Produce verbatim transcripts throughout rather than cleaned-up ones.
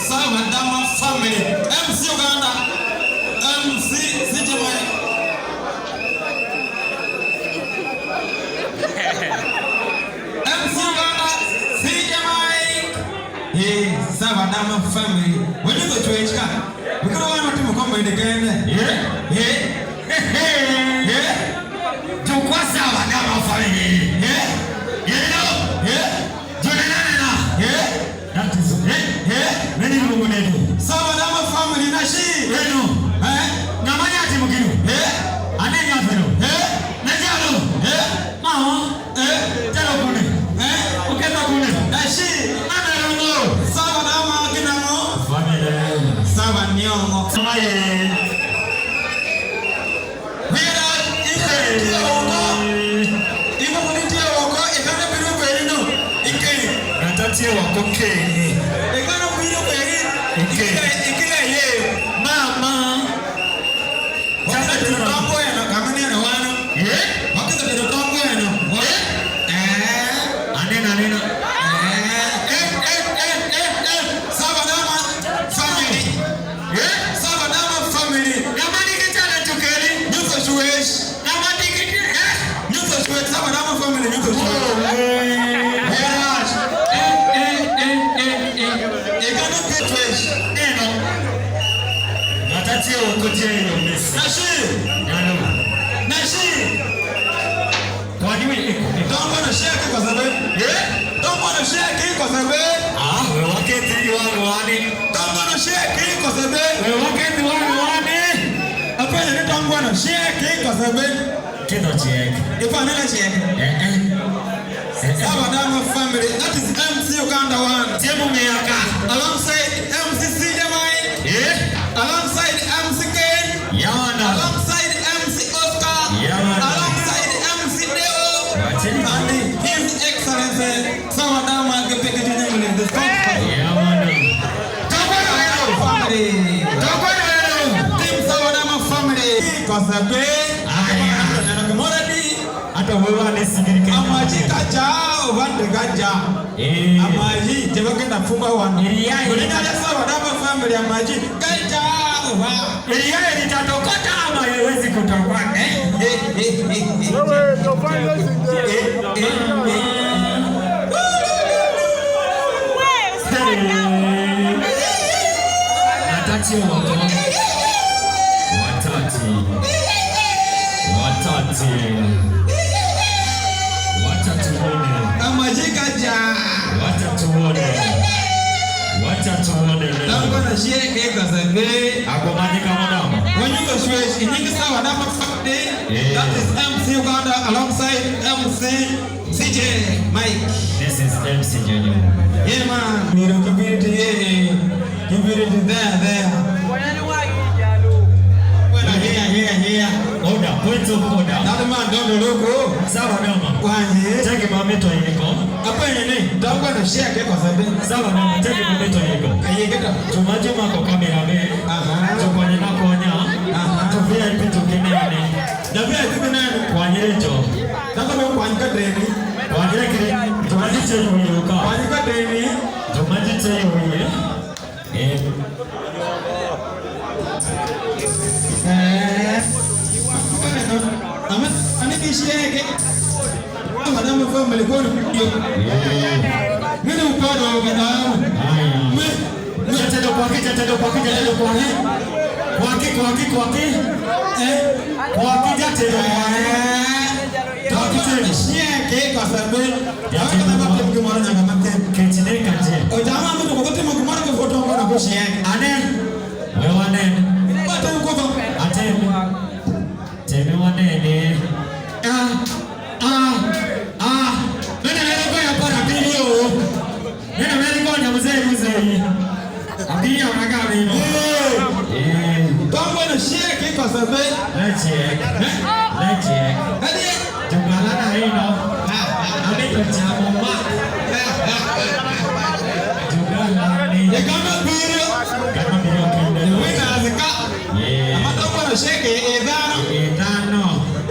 Sabadama family, M C Uganda, M C C J Mike. M C Uganda, C J Mike. Hey, Sabadama family. When you go to H K, we could want to come by the kind. Yeah? Yeah? Yeah? To kwa Sabadama family. Yeah? You know? Yeah? Jonanana. Yeah? That is, eh? Eh? Many people need you. Sabadama family na shi. Eno. Eh? Ng'ama nyati mukinu. Eh? Ane nyafino. Eh? Najalo. Eh? Mawa. Eh? Jalo kune. Eh? Uketa kune. Na shi. Mama rongo. Sabadama kinamo. Family. Sabanyongo. Samaye. Wera, ike, ike, oko. Iko kuni tie oko, ikana biru kweri no. Ike. Nata tie oko ke. Ikana biru kweri. Ike. Ike, ike la ye. Mama. Wakati tunatambo ya na kamani ya na wana. Eh? Wakati tunatambo ya na. Eh? Eh? Anena, anena. Eh, eh, eh, eh, eh. Sabadama family. Eh? Sabadama family. Ng'ama nigi talent keri. Nyuso shwesh. Ng'ama nigi, eh? Nyuso shwesh, Sabadama family, nyuso shwesh. Oh, eh. Wera. Eh, eh, eh, eh, eh. Ikana ke shwesh. Eno. Nata tie oko tie yo mesi. Na shi. Nyalo. Na shi. Kwani we iko. Don't wanna shake it 'cause of it. Eh? Don't wanna shake it 'cause of it. Ah, we waketi wani wani. Don't wanna shake it 'cause of it. We waketi wani wani. Apele ni don't wanna shake it 'cause of it. Kito check. Ifa nene check. Eh, eh. Eh, eh. Sabadama family. That is M C Uganda one. Temu meyaka. Alongside M C C J Mike. Eh? Alongside M C Ken. Yeah, man. Alongside M C Oscar. Yeah, man. Alongside M C Deo. Watch it. And His Excellency Sabadama Gepeke Junior, the spokesperson. Yeah, man. Tokwe wenu. Family. Tokwe wenu. Team Sabadama family. Kosabe. Aya. Moradi. Hata wewe ane sigiri ke. Amaji kaja, ovande kaja. Eh. Amaji, jebake na fumba wana. Iriya, iriya. Kuli na Sabadama family amaji kaja, ova. Iriya, iriya, tatokota ama haiwezi kutokwa. Eh, eh, eh, eh, eh. Wewe, utafanya hizi ndio. Eh, eh, eh. Hey. Watatu wako. Watatu. Watatu. Watatu wone. Amaji kaja. Watatu wone. Watatu wone. Tangwa na shake kwa sabe. Ako maji kama dama. When you go shwesh, inyingi sawa na mafakde. Yeah. That is M C Uganda alongside M C C J Mike. This is M C Junior. Yeah, man. Miro kibiriti, yeah. Kibiriti there, there. Well, here, here, here. Order, point of order. That man don't look, oh. Sawa dama. Kwani? Take my meter yeko. Apa ini? Don't wanna share ke kwa sabe. Sawa dama, take my meter yeko. Ayi kita. Juma juma kwa kamera me. Aha. Jukwane na konya. Aha. Juvia ipi jukinene. Dabi ati kinene. Kwanyire jo. Tako me kwany ka deni. Kwanyire kire. Juma jite yuyo ka. Kwany ka deni. Juma jite yuyo. Eh. Eh. Ama, ama kishireke. Madam family kono. Mimi upande wa madam. Aya. Me, me. Jatelo kwaki, jatelo kwaki, jatelo kwaki. Kwaki, kwaki, kwaki. Eh? Kwaki jatelo kwaki. Kwaki jatelo. Share ke kwa sabe. Jatelo. Kama kwa mtu mwana na kama. Kechine kaje. Ojama mtu kwa kote mtu mwana kwa foto kwa na kushare. Ane. Wewe ane. Kwa tu kwa. Ate. Teme wanene. Ah, ah, ah. Nene nene kwa ya para bilio. Nene nene kwa ya mzee mzee. Abiria wanakaa hivyo. Eh. Eh. Tangwa na share ke kwa sabe. Let's check. Eh? Let's check. Hadi. Jumala na hino. Ah, ah. Amito chamo ma. Jumala. Eka namba abiriyo. Eka namba abiriyo kende. The winners ka. Yeah. Ama tong' ng'wono cek e dhano. E dhano.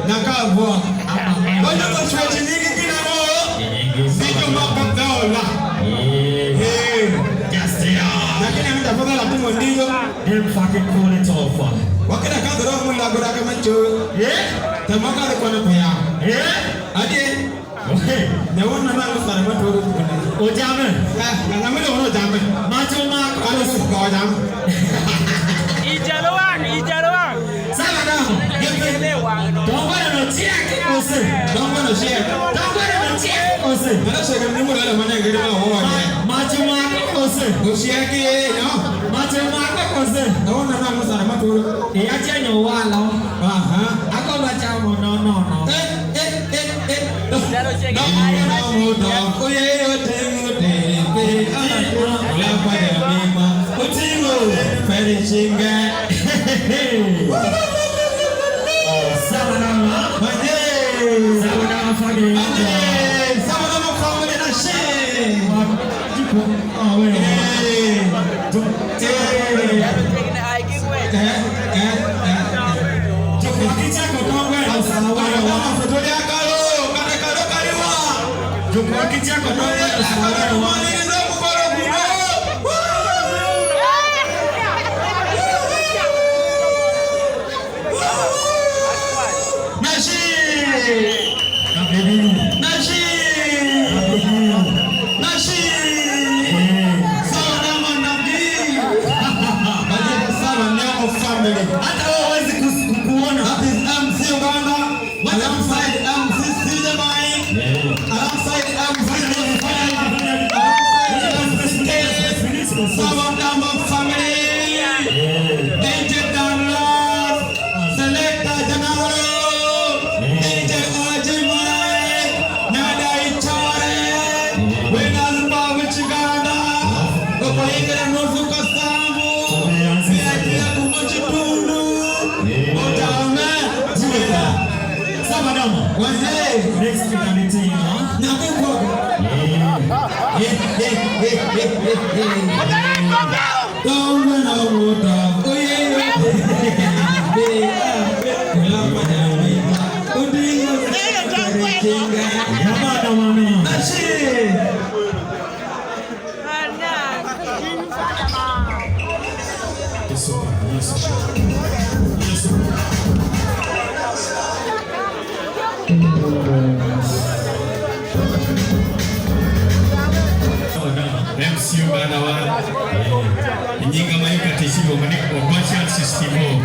Nyaka abwog. Ama. Onyono chwech nyingi gin ang'o? Nyingi. Ndiko ma pok dhola. Yeah. Eh. Just, yeah. Lakini an tafadhali atimo ndiko. Dem fucking pull it off. Wakina kadro mula gura kama cho. Yeah. Tamaka de kwana paya. Yeah. Ade. Nyawon na nangu sara ma toro tukuna. Ojame. Ah, na nangu le oro jame. Macho ma. Ano se ko jame. Ijalowang, ijalowang. Saba na. Ijalowang. Tongwe no chiaki kose. Tongwe no chiaki. Tongwe no chiaki kose. Mana se ni mu la mana ngere ma ho. Macho ma kose. Ko chiaki no. Macho ma kose. Nyawon na nangu sara ma toro. E acha nyo wala. Aha. Ako ba chamo no no no. Eh. Sabanama. Manye. Sabanama family. Manye. Sabanama family na shi. Hey. Eh, eh, eh. Jukwa kicha kotongwe, asawara wa. Jukwa kicha kotongwe, asawara wa. Nashi! Nashi! Nashi! Sawa na manamgi! Sawa na family. Hata wewe huwezi kus-, kuona. That is M C Uganda. Alongside M C Sidemai. Yeah. Alongside M C Alongside M C Sawa na family. Yeah. D J Download. Selector General, D J Ajimai, Nyada Ichare, Winners Bar Uganda, Okoyingira Nusu Kasambu, Viatia Kumuchitundu, Otame, Jimena. Sabanama. Wazee. Next penalty, huh? Nakuko. Yeah. Yeah, yeah, yeah, yeah, yeah. M C Uganda wa, eh, inyinga mayuka tishibo mani Obacha system, eh,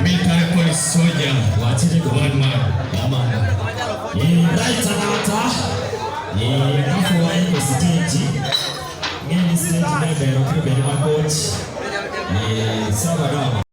military police soldier, watiri one man. One man. Eh, right, Tanata. Eh, kafu wa iko stage. Ngeni stage nebe, rokiri beri makoti. Eh, sawa dawa.